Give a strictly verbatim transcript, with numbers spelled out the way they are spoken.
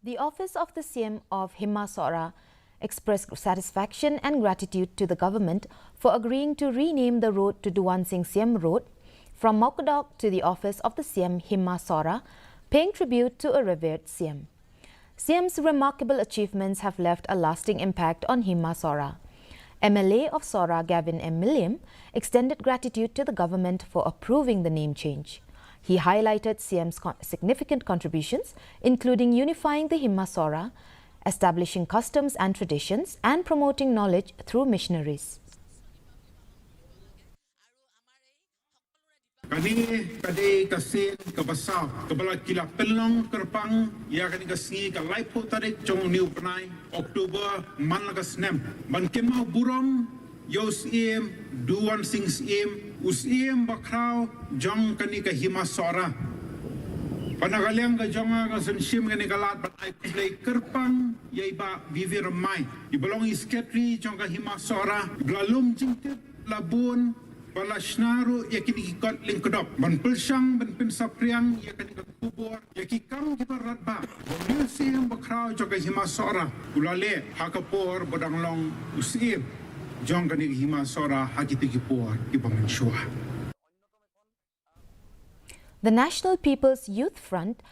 The office of the Syiem of Hima Sohra expressed satisfaction and gratitude to the government for agreeing to rename the road to Duan Sing Syiem Road from Mawkadok to the office of the Syiem Hima Sohra, paying tribute to a revered Syiem. Syiem Hima Sohra's remarkable achievements have left a lasting impact on Hima Sohra. M L A of Sohra, Gavin M Mylliem, extended gratitude to the government for approving the name change. He highlighted Syiem Hima Sohra's con- significant contributions, including unifying the Hima Sohra, establishing customs and traditions, and promoting knowledge through missionaries. Kane ka dei ka sien kaba saw kaba la ki la pynlong kyrpang ïa kane ka sngi ka laiphew tarik jong une u bnai October man la ka snem ban kynmaw burom ïa u Syiem Duan Sing Syiem, u Syiem bakhraw jong kane ka Hima Sohra. Bad na ka liang ka jong nga, nga sngewsih kane ka lad ban ai khublei kyrpang ïa i Bah V V Rymbai, iba long i Secretary jong ka Hima Sohra, iba la lum jingtip, la bun bad la shna ruh ïa kine ki kot lyngkdop ban pyrshang ban pynsaphriang ïa kane ka khubor ïa ki kam kiba radbah ba une u Syiem bakhraw jong ka Hima Sohra u la leh ha ka por ba u dang long u Syiem jong kane ka Hima Sohra ha kito ki por kiba mynshuwa. The National People's Youth Front